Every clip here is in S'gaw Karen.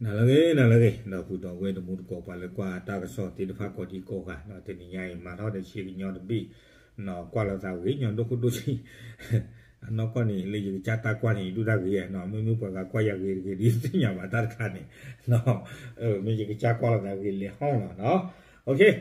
နၤလၢအဂ့ၤ နၤလၢအဂ့ၤ ဒီပုၢ်ဒီဝဲၢ်တံၤသကိး ပှၤလၢကွၢ်တၢ်ကစီၣ်သ့ၣ်တဖၣ်ကိးဒံကိးဂၤ တနံၤညါအံၤ မၤထီၣ်ဒီးဆံးကညီတဘ့ၣ် ကွၢ်လိာ်သးဂ့ၤ ညီဒိၣ်ခိၣ်ဒိၣ်ဆံး အနီၢ်ကီၢ်န့ၣ် လၢယကစၢ်တၢ်ကွၢ်န့ၣ် ယဒိၣ်တၢ်ဂ့ၤနီၤ မ့မ့ၢ်ပှၤဂၤကွၢ်ယၤဂ့ၤတဂ့ၤ ဒ်သ့ၣ်ညါဘၣ်တၢ်တခါန့ၣ် မ့ၢ်ယကစၢ်ကွၢ်လိာ်သးဂ့ၤလဲၤဟီၣ်လီၤနီၤ ဒီး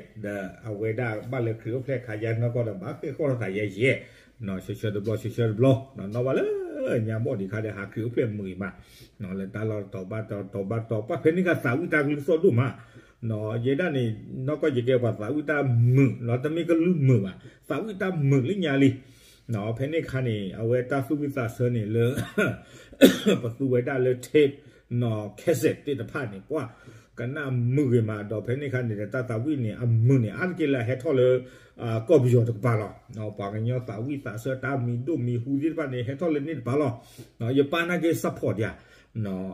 အဝဲဒၣ်ဘၣ်လၢခရံာ်အိၣ်ဖျဲၣ်ခါယါနီၢ်ကီၢ်ဒီး ဘၣ်ဃ့ၢ်ဃီၣ်လိာ်သးယဲယဲ ဆၢဆၢတဘျီ ဆၢဆၢတဘျီ နီၢ်ဘၣ်လၢညါဘီၣ်ဒံးခါဒီး ဟးခရံာ်အိၣ်ဖျဲၣ်မုာ်အံၤမး လၢတၢ်လီၢ်တတီၤဘၣ်တတီၤဘၣ်တတီၤ ပှၤဖဲန့ၣ်ခါသးဝံၣ်တၢ်ကလုၢ်သီၣ်ဒိၣ်မး ယဲဒၣ်န့ၣ် နီၢ်ကီၢ်ယကဲပှၤသးဝံၣ်တၢ်မုာ် လီၤတမ့ၢ်ကလုၢ်မုာ်ဘၣ် သးဝံၣ်တၢ်မုာ်လၢညါလံ ဖဲန့ၣ်ခါန့ၣ် အဝဲတၢ်သူၣ်ဝံၣ်သးဆၢန့ၣ်လၢ ပသူဝဲဒၣ်လၢ tape နီၢ် cassette သ့ၣ်တဖၣ်န့ၣ် ပှၤကနၣ်မုာ်ဂ့ၤမး ဒီးဖဲန့ၣ်ခါန့ၣ်ဒီး တၢ်သးဝံၣ်န့ၣ် အမုာ်န့ၣ် အါတက့ၢ်လၢအဟဲထီၣ်လၢ ကီၢ်ပယီၤတကပၤလီၤ. ပှၤကညီသးဝံၣ်သးဆၢတၢ်မံၤဒိၣ်မံၤဟူသ့ၣ်တဖၣ်န့ၣ် ဟဲထီၣ်လၢန့ၣ်တပၤလီၤ. ယပၢ်နာ်က့ support ယၤ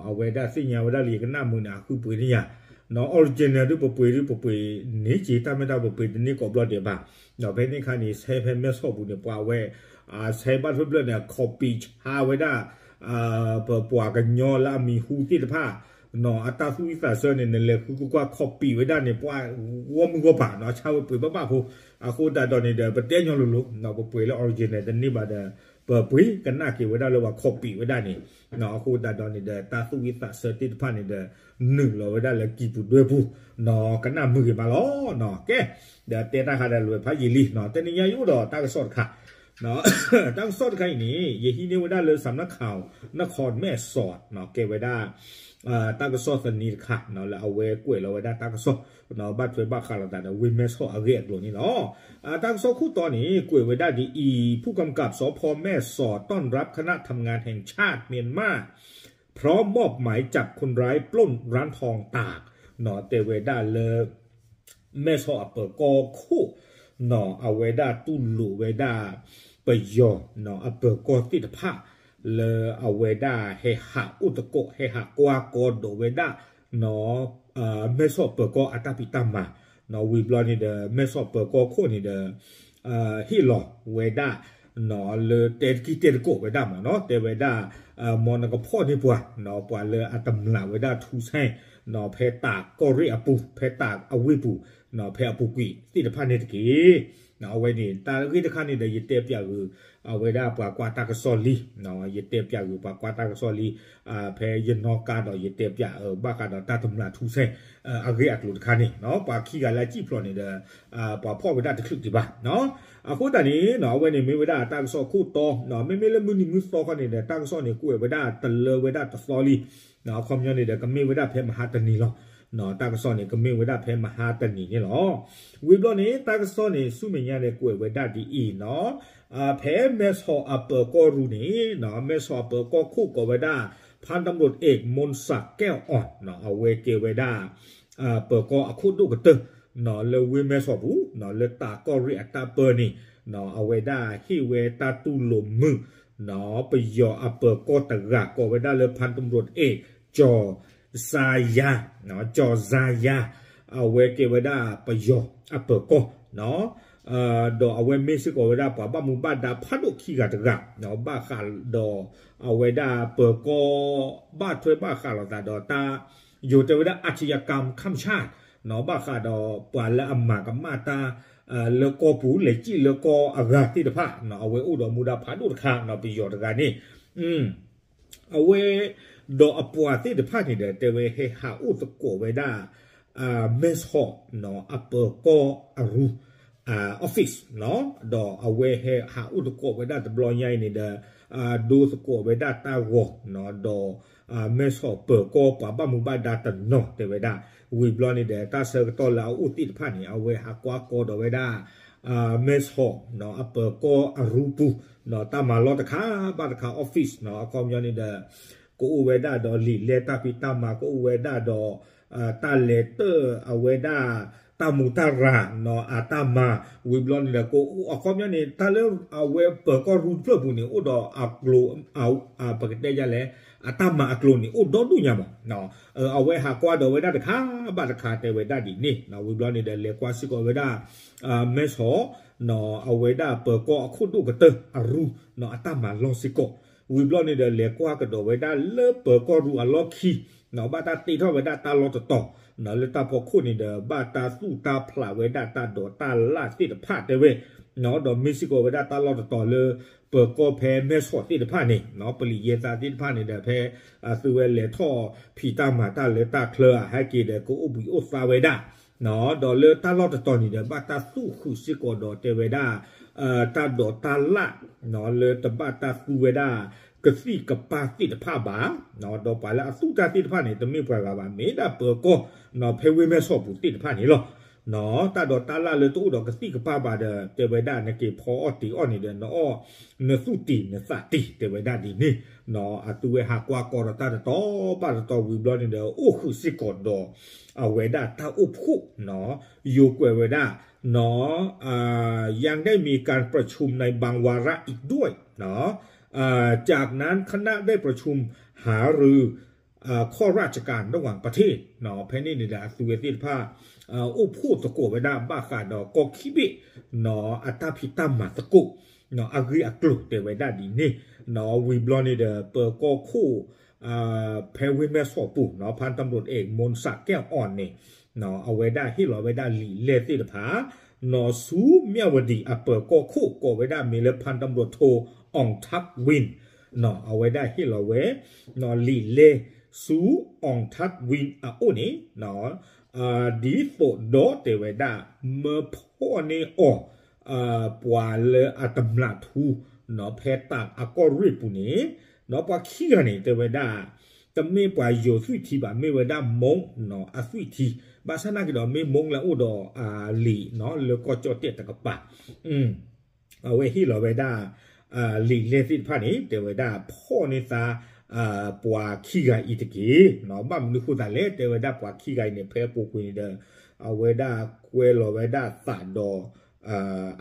အဝဲဒၣ်သ့ၣ်ညါဝဲဒၣ်လၢယကနၣ်မုာ်န့ၣ် အဃုပှ့ၤန့ၢ်ယၤ original ဒုးပပှ့ၤဒုးပပှ့ၤန့ၢ်က့ၤ တၢ်မ့ၢ်တၢ်ပပှ့ၤတန့ၢ်ကိးဘျီဒဲးဘၣ်. ဒီးဖဲန့ၣ်ခါန့ၣ် ဆဲဖဲမဲၢ်ဆီးပူၤန့ၣ် ပှၤဝဲ ဆဲဘၣ်တဖျၢၣ်ဖျၢၣ်န့ၣ် copy ဆါဝဲဒၣ် ပပှၤကညီလၢအမံၤဟူသ့ၣ်တဖၣ် အတၢ်သူၣ်ဝံၣ်သးဆၢန့ၣ် နလဲၤဃုကွၢ်ကွၢ် copy ဝဲဒၣ်န့ၣ် ပှၤဂီၢ်မုၢ်ဂီၢ်ပၤနီၤ ဆါဝဲပှ့ၤဘၣ်ဘၣ်ဖိ အဃိသတးဒီးန့ၣ်ဒီး ပတဲညီလိၤလိၤ ပပှ့ၤလၢ original တန့ၢ်ဘၣ်ဒီး ပပှ့ၤကနၣ်က့ၤဝဲဒၣ်လၢပှၤ copy ဝဲဒၣ်န့ၣ် အဃိသတးဒီးန့ၣ်ဒီး တၢ်သူၣ်ဝံၣ်သးဆၢသ့ၣ်တဖၣ်န့ၣ်ဒီး နုာ်လီၤဝဲဒၣ်လၢကံၢ်ပူၤဒွဲပူၤ ကနၣ်မုာ်ဂ့ၤမးလီၤ. ကဲ ဒီးတဲတၢ်ခါဒီးလွဲဖးယံာ်လံ တနံၤညါယအိၣ်ဒီးတၢ်ကစီၣ်တခါ တၢ်ကစီၣ်တခါအံၤန့ၣ် ယဟံးန့ၢ်ဝဲဒၣ်လၢ စၣ်မနၢ်ခၢၣ် နခီၣ်မဲၢ်စီး ကဲဝဲဒၣ် တၢ်ကစီၣ်သန့တခါ လၢအဝဲကွဲးလီၤဝဲဒၣ်တၢ်ကစီၣ် ဘၣ်ထွဲဘၣ်ဃးလိာ်သးဒီးဝ့ၢ်မဲၢ်ဆီးအဂ့ၢ်အကျိၤန့ၣ်လီၤ. တၢ်ကစီၣ်ခိၣ်တီန့ၣ် ကွဲးဝဲဒၣ်ဒ်အံၤ ผู้กำกับ สภ แม่สอด ต้อนรับคณะทำงานแห่งชาติเมียนมา พร้อมมอบหมายจับคนร้ายปล้นร้านทองตาก တဲဝဲဒၣ်လၢ မဲၢ်ဆီးအပၢၤကီၢ်ခိၣ် အဝဲဒၣ်တူၢ်လိာ်ဝဲဒၣ် ပယီၤ အပၢၤကီၢ်သ့ၣ်တဖၣ် လၢအဝဲဒၣ်ဟဲဟးအိၣ်သကိး ဟဲဟးကွၢ်ကီဒီးဝဲဒၣ် မဲၢ်ဆီးပၢၤကီၢ်အတၢ်ဖံးတၢ်မၤ ဝံၤဘျီန့ၣ်ဒီး မဲၢ်ဆီးပၢၤကီၢ်ခိၣ်န့ၣ်ဒီး ဟ့ၣ်လီၤဝဲဒၣ် လၢတဲတကံၢ်တဲတကိးဝဲဒၣ်မ့ၢ်နီၤ တဲဝဲဒၣ် မ်နကဖီၣ်န့ၢ်ပှၤ ပှၤလၢအတမျၢ်ဝဲဒၣ်ထူစဲ ဖဲတၢ်ကီၢ်ရ့ၣ်အပူၤ ဖဲတၢ်အဝ့ၢ်ပူၤ ဖဲအပူၤကွံာ်သ့ၣ်တဖၣ်န့ၣ်တက့ၢ်. အဝဲန့ၣ် တၢ်ဂ့ၢ်တခါန့ၣ်ဒီး ယတဲပၠးဂုာ် အဝဲဒၣ်ပှၤကွၢ်တၢ်ကစီၣ်လံ ယတဲပၠးဂုာ်ပှၤကွၢ်တၢ်ကစီၣ်လံ ဖဲယနီၣ်ကါဒီးယတဲပၠးဘၣ်ဃးဒီးတၢ်တမျၢ်ထူစဲ အဂ့ၢ်အကျိၤတခါန့ၣ် ပှၤခံဂၤလၢအစံၣ်ဖျိးန့ၣ်ဒီး ပှၤဖီၣ်ဝဲဒၣ်တချုးဒံးဘၣ်. အဃိသတးန့ၣ် အဝဲန့ၣ်မ့ၢ်ဝဲဒၣ်တၢ်ကစီၣ်ခိၣ်တီ မ့မ့ၢ်လၢမုၢ်နံၤမုၢ်သီခီန့ၣ်ဒီး တၢ်ကစီၣ်န့ၣ်ကွဲးဝဲဒၣ်တလၢဝဲဒၣ်တသီလံ အခီပညီန့ၣ်ဒီး ကမ့ၢ်ဝဲဒၣ်ဖဲမဟါတနံၤလီၤ. တၢ်ကစီၣ်န့ၣ် ကမ့ၢ်ဝဲဒၣ်ဖဲမဟါတနံၤန့ၣ်လီၤ. ဝံၤဘျီန့ၣ် တၢ်ကစီၣ်န့ၣ် ဆူမဲာ်ညါန့ၣ် ကွဲးဝဲဒၣ်ဒ်အံၤနီၤ ဖဲမဲၢ်ဆီးအပၢၤကီၢ်ရူန့ၣ် မဲၢ်ဆီးအပၢၤကီၢ်ခိၣ်ကိးဝဲဒၣ် ဖၣ်တံရူးအ့ၣ် မူၣ်စၣ်ကဲၣ်အီၣ် အဝဲကဲဝဲဒၣ် ပၢၤကီၢ်အခိၣ်ဒိၣ်ကတၢၢ် လၢဝ့ၢ်မဲၢ်ဆီးပူၤ လၢတၢ်ကီၢ်ရ့ၣ်အတၢ်ပၢန့ၣ် အဝဲဒၣ်ဟ့ၣ်ဝဲတၢ်တူၢ်လိာ်မုာ် ပယီၤအပၢၤကီၢ်တဂၤ ကိးဝဲဒၣ်လၢ ဖၣ်တံရူးအ့ၣ် ကၠီၤစါယါ ကၠီၤစါယါ အဝဲကဲဝဲဒၣ်ပယီၤအပၢၤကီၢ် ဒီးအဝဲမ့ၢ်စ့ၢ်ကီးဝဲဒၣ်ပှၤဘၣ်မူဘၣ်ဒါဖးဒိၣ်ခံဂၤတဂၤ ဘၣ်ဃးဒီးအဝဲဒၣ်ပၢၤကီၢ် ဘၣ်ထွဲဘၣ်ဃးလိာ်သးဒီးတၢ် ယိၤတဲဝဲဒၣ် อาชญากรรมข้ามชาติ ဘၣ်ဃးဒီးပှၤလၢအမၤကမၣ်တၢ် လၢကီၢ်ပူၤ လဲၤစံၣ်လၢကီၢ်အဂၤသ့ၣ်တဖၣ် အဝဲအိၣ်ဒီးမူဒါဖးဒိၣ်တခါ ပယီၤတဂၤန့ၣ် အဝဲ ဒီးအပှၤသ့ၣ်တဖၣ်န့ၣ်ဒီး တဲဝဲဟဲဟးအိၣ်သကိးဝဲဒၣ် မဲၢ်ဆီး အပၢၤကီၢ်အရူ office ဒီးအဝဲဟဲဟးအိၣ်သကိးဝဲဒၣ်တဘျီညါအံၤန့ၣ်ဒီး ဒိသကိးဝဲဒၣ်တၢ်ဂီၤ ဒီး မဲၢ်ဆီးပၢၤကီၢ်ပှၤဘၣ်မူဘၣ်ဒါတနီၤတဲဝဲဒၣ် ဝံၤဘျီန့ၣ်ဒီး တၢ်ဆၢကတီၢ်လၢအအိၣ်သ့ၣ်တဖၣ်န့ၣ် အဝဲဟးကွၢ်ကီဒီးဝဲဒၣ် မဲၢ်ဆီး အပၢၤကီၢ်အရူပူၤ တၢ်မၤလီၢ်တခါဘၣ်တခါ office အခီပညီန့ၣ်ဒီး ကအိၣ်ဝဲဒၣ်ဒီးလံာ်လဲၢ်တၢ်ဖံးတၢ်မၤ ကအိၣ်ဝဲဒၣ်ဒီး တၢ်လဲၤတၢၢ်အဝဲဒၣ် တၢ်မူးတၢ်ရၢ် အတၢ်မၤ ဝံၤဘျီန့ၣ်ဒီး ကအိၣ်အခီပညီန့ၣ် တၢ်လၢအဝဲပၢၤကီၢ်ရူတဖျၢၣ်ပူၤန့ၣ် အိၣ်ဒီးအကျိၤ ပကတဲယလဲၣ် အတၢ်မၤအကျိၤန့ၣ် အိၣ်ဒီဒူၣ်ညါမး အဝဲဟးကွၢ်ဒီးဝဲဒၣ်တခါဘၣ်တခါတဲဝဲဒၣ်ဒ်န့ၣ် ဝံၤဘျီန့ၣ်ဒီး လဲၤကွၢ်စ့ၢ်ကီးဝဲဒၣ် မဲၢ်ဆီး အဝဲဒၣ်ပၢၤကီၢ်အခိၣ်ဒိၣ်ကတၢၢ်အရူ အတၢ်မၤလီၢ်စ့ၢ်ကီး ဝံၤဘျီန့ၣ်ဒီး လဲၤကွၢ်ကဒီးဝဲဒၣ်လၢပၢၤကီၢ်ရူအလီၢ်ခံ ဘၣ်တၢ်တ့ထီၣ်ဝဲဒၣ်တၢ်လီၢ်တတီၤ လၢတၢ်ဖီခိၣ်န့ၣ်ဒီး ဘၣ်တၢ်သူၣ်တၢ်ဖျးဝဲဒၣ်တၢ်ဒိးတၢ်လၣ်သ့ၣ်တဖၣ်တဲဝဲ, ဒီးမ့ၢ်စ့ၢ်ကီးဝဲဒၣ်တၢ်လီၢ်တတီၤလၢ ပၢၤကီၢ်ဖဲမဲၢ်ဆီးသ့ၣ်တဖၣ်န့ၣ် ပလံးယဲသးသ့ၣ်တဖၣ်န့ၣ်ဒီး ဖဲအသုဝဲလဲၤထီၣ်ဖံးတၢ်မၤတၢ်လၢတၢ်ချၢဧါ ဟဲက့ၤဒီးကအိၣ်ဘှံးအိၣ်သါဝဲဒၣ် ဒီးလၢတၢ်လီၢ်တတီၤန့ၣ်ဒီး ဘၣ်တၢ်သူၣ်ဃုာ်စ့ၢ်ကီးဒီးတဲဝဲဒၣ် တၢ်ဒိးတၢ်လၣ် လၢတဘၣ်တၢ်သူဝဲဒၣ် ကသံၣ်ကပၢ်သ့ၣ်တဖၣ်ဘၣ်, ဒီးပှၤလၢအသူၣ်တၢ်သ့ၣ်တဖၣ်န့ၣ် တမ့ၢ်ပှၤဂၤဘၣ် မ့ၢ်ဒၣ်ပၢၤကီၢ် ဖဲဝ့ၢ်မဲၢ်ဆီးပူၤသ့ၣ်တဖၣ်န့ၣ်လီၤ. တၢ်ဒိးတၢ်လၣ်လၢတအိၣ်ဒီးကသံၣ်ကပၢ်ဘၣ်ဒီး တဲဝဲဒၣ်နက့ၤဖီအီၣ်တ့ၤအီၣ်န့ၣ်ဒီး နအီၣ် နသူၣ်တံၢ်နသးတံၢ် တဲဝဲဒၣ်ဒ်န့ၣ်, အသုဝဲဟးကွၢ်ကီဒီးတၢ်တတီၤဘၣ်တတီၤဝံၤဘျီန့ၣ်ဒီး အိၣ်ဃုာ်စ့ၢ်ကီးဒီး အဝဲဒၣ်တၢ်အိၣ်ဖှိၣ် ယိၤကွဲးဝဲဒၣ် ยังได้มีการประชุมในบางวาระอีกด้วย จากนั้นคณะได้ประชุมหารือ ข้าราชการระหว่างประเทศ ဖဲန့ၣ်န့ၣ်ဒီး အသုဝဲသ့ၣ်တဖၣ် အိၣ်ဖှိၣ်သကိးဝဲဒၣ်ဘၣ်ဃးဒီးကီၢ်ခံဘ့ၣ် အတၢ်ဖံးတၢ်မၤသကိး အဂ့ၢ်အကျိၤတဲဝဲဒၣ်ဒ်န့ၣ်, ဝံၤဘျီန့ၣ်ဒီး ပၢၤကီၢ်ခိၣ် ဖဲဝ့ၢ်မဲၢ်ဆီးပူၤ พันตำรวจเอก มนต์ศักดิ์ แก้วอ่อน န့ၣ် အဝဲဒၣ်ဟ့ၣ်လီၤဝဲဒၣ်လံာ်လဲၢ်သ့ၣ်တဖၣ် ဆူမၠၣ်ဝတံၤအပၢၤကီၢ်ခိၣ် ကိးဝဲဒၣ်မ့ၢ်လၢ พันตำรวจโท อ่องทัพวิน အဝဲဒၣ်ဟ့ၣ်လီၤဝဲ လံာ်လဲၢ် ဆူ อ่องทัพวิน အအိၣ်န့ၣ် ဒ်သိးဒီးတဲဝဲဒၣ် မၢဖီၣ်န့ၢ်အီၤ ပှၤလၢအတမျးထူ ဖဲတၢ်အကီၢ်ရ့ၣ်ပူၤန့ၣ် ပှၤခံဂၤန့ၣ် တဲဝဲဒၣ် တမ့ၢ်ပှၤယိၤသွံၣ်ထံဘၣ် မ့ၢ်ဝဲဒၣ်မူးအသွံၣ်ထံ, ဘၣ်ဆၣ်နာ်က့ၤဒီး မ့ၢ်မူးလၢအအိၣ်ဒီးအလံာ်လၢကီၢ်ကၠီၣ်တဲၣ်တကပၤ အဝဲဟ့ၣ်လီၤဝဲဒၣ် လံာ်လဲၢ်သ့ၣ်တဖၣ်န့ၣ် တဲဝဲဒၣ်ဖီၣ်န့ၢ်သါ ပှၤခံဂၤအံၤတက့ၢ်. ဘၣ်မနုၤဃိသးလဲၣ် တဲဝဲဒၣ်ပှၤခံဂၤအံၤန့ၣ် ဖဲအပူၤကွံာ်န့ၣ်ဒီး အဝဲဒၣ်ကွဲလီၤဝဲဒၣ်သးဒီး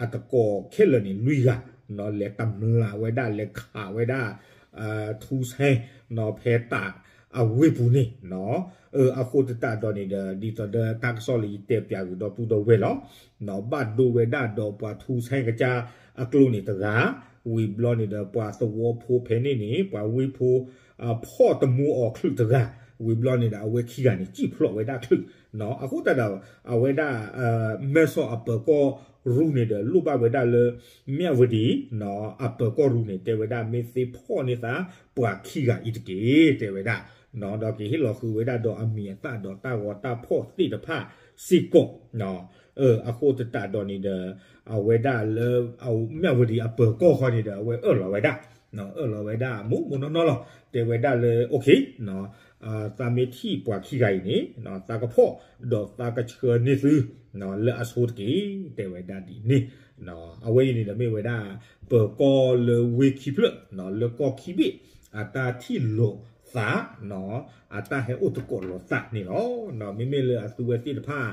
အတကိးခဲလၢာ်န့ၣ်လွံၢ်ဂၤ လဲၤတမျးဝဲဒၣ် လဲၤခးဝဲဒၣ် ထူစဲ ဖဲတၢ်အဝ့ၢ်ပူၤန့ၣ် အဃိသတးဒီးန့ၣ်ဒီး ဒ်သိးဒီးတၢ်ကစီၣ်လၢယတဲပၠးဂ့ၤဒီပုၢ်ဒီဝဲၢ်လီၤ. ဘၣ်ဒိဝဲဒၣ်ဒီးပှၤထူစဲကစၢ်အကျိၤန့ၣ်တဂၤ, ဝံၤဘျီန့ၣ်ဒီး ပှၤသဝီဖိဖဲန့ၣ်န့ၣ် ပှၤဝ့ၢ်ဖိ ဖီၣ်တမူအီၤချုးတဂၤ, ဝံၤဘျီန့ၣ်ဒီး အဝဲခံဂၤန့ၣ် စံၣ်ဖျိးဝဲဒၣ်ချုး, အဃိသတးဒီး အဝဲဒၣ် မဲၢ်ဆီးအပၢၤကီၢ်ရူၢ်န့ၣ်ဒီး လိၣ်ဘၣ်ဝဲဒၣ်လၢ မၠၣ်ဝတံၤ အပၢၤကီၢ်ရူၢ်န့ၣ် တဲဝဲဒၣ်မ့ၢ်သ့ဖီၣ်န့ၢ်သါ ပှၤခံဂၤအံၤတက့ၢ် တဲဝဲဒၣ်, ဒီးက့ၤဟ့ၣ်လီၤဃုာ်ဝဲဒၣ်ဒီးအမံၤအသၣ်ဒီးတၢ်ဂီၤတၢ်ဖီၣ်သ့ၣ်တဖၣ်စ့ၢ်ကီး, အဃိသတးဒီးန့ၣ်ဒီး အဝဲဒၣ်လၢ မၠၣ်ဝတံၤအပၢၤကီၢ်ဃီန့ၣ်ဒီး အဝဲအၢၣ်လီၤဝဲဒၣ် အၢၣ်လီၤဝဲဒၣ်မိၢ်မိၢ်နီၢ်နီၢ်လီၤ. တဲဝဲဒၣ်လၢ okay သးမ့ၢ်ထံၣ်ပှၤခံဂၤအံၤန့ၣ် သးကဖီၣ်ဒီးသးကဆှၢန့ၢ်သု လၢအဆိတက့ၢ် တဲဝဲဒၣ်ဒ်န့ၣ်. အဝဲအံၤန့ၣ်ဒီးမ့ၢ်ဝဲဒၣ် ပၢၤကီၢ်လၢဝ့ၢ်ခံဖျၢၣ် လၢကီၢ်ခံဘ့ၣ် အတၢ်ထံၣ်လိာ်သး အတၢ်ဟဲအိၣ်သကိးလိာ်သးန့ၣ်လီၤ. မ့မ့ၢ်လၢအသုဝဲသ့ၣ်တဖၣ်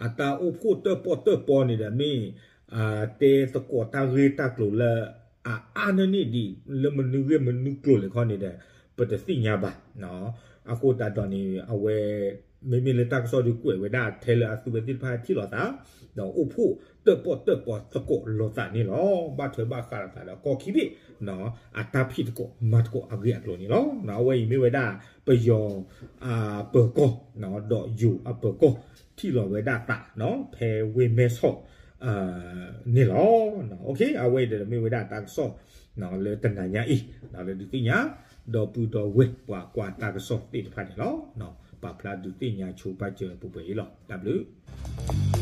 အတၢ်အိၣ်ဖှိၣ်တၢၣ်ပီၣ်တၢၣ်ပီန့ၣ်ဒီးမ့ၢ် တဲသကိးတၢ်ဂ့ၢ်တၢ်ကျိၤလၢ အအါန့ၢ်န့ၢ်ဒံး လၢမနုၤဂ့ၢ်မနုၤကျိၤလဲၣ်ခီန့ၣ်ဒီး ပတသ့ၣ်ညါဘၣ်. အဃိသတးဒီးန့ၣ် အဝဲ မ့မ့ၢ်လၢတၢ်ကစီၣ်ဒုးကွဲးဝဲဒၣ်ထဲလၢအသုဝဲသ့ၣ်တဖၣ်ထံၣ်လိာ်သး ဒီးအိၣ်ဖှိၣ်တၢၣ်ပီၣ်တၢၣ်ပီသကိးလိာ်သးန့ၣ်လီၤ. ဘၣ်ထွဲဘၣ်ဃးလိာ်သးဒီးကီၢ်ခံဘ့ၣ် အတၢ်ဖံးသကိးမၤသကိးအဂ့ၢ်အကျိၤန့ၣ်လီၤ. အဝဲအံၤမ့ၢ်ဝဲဒၣ် ပယီၤ ပၢၤကီၢ် ဒီးယိၤအပၢၤကီၢ် ထံၣ်လိာ်ဝဲဒၣ်သး ဖဲဝ့ၢ်မဲၢ်ဆီး န့ၣ်လီၤ. အဝဲအံၤဒီးမ့ၢ်ဝဲဒၣ်တၢ်ကစီၣ် လၢတနၤညါအံၤ လၢဒုးသ့ၣ်ညါ ဒီပုၢ်ဒီဝဲၢ်ပှၤကွၢ်တၢ်ကစီၣ်သ့ၣ်တဖၣ်န့ၣ်လီၤ. ပာ်ဖျါဒုးသ့ၣ်ညါဆိပာ်စၢၤပှဲၤပှဲၤအံၤလီၤ. တၢ်ဘျုး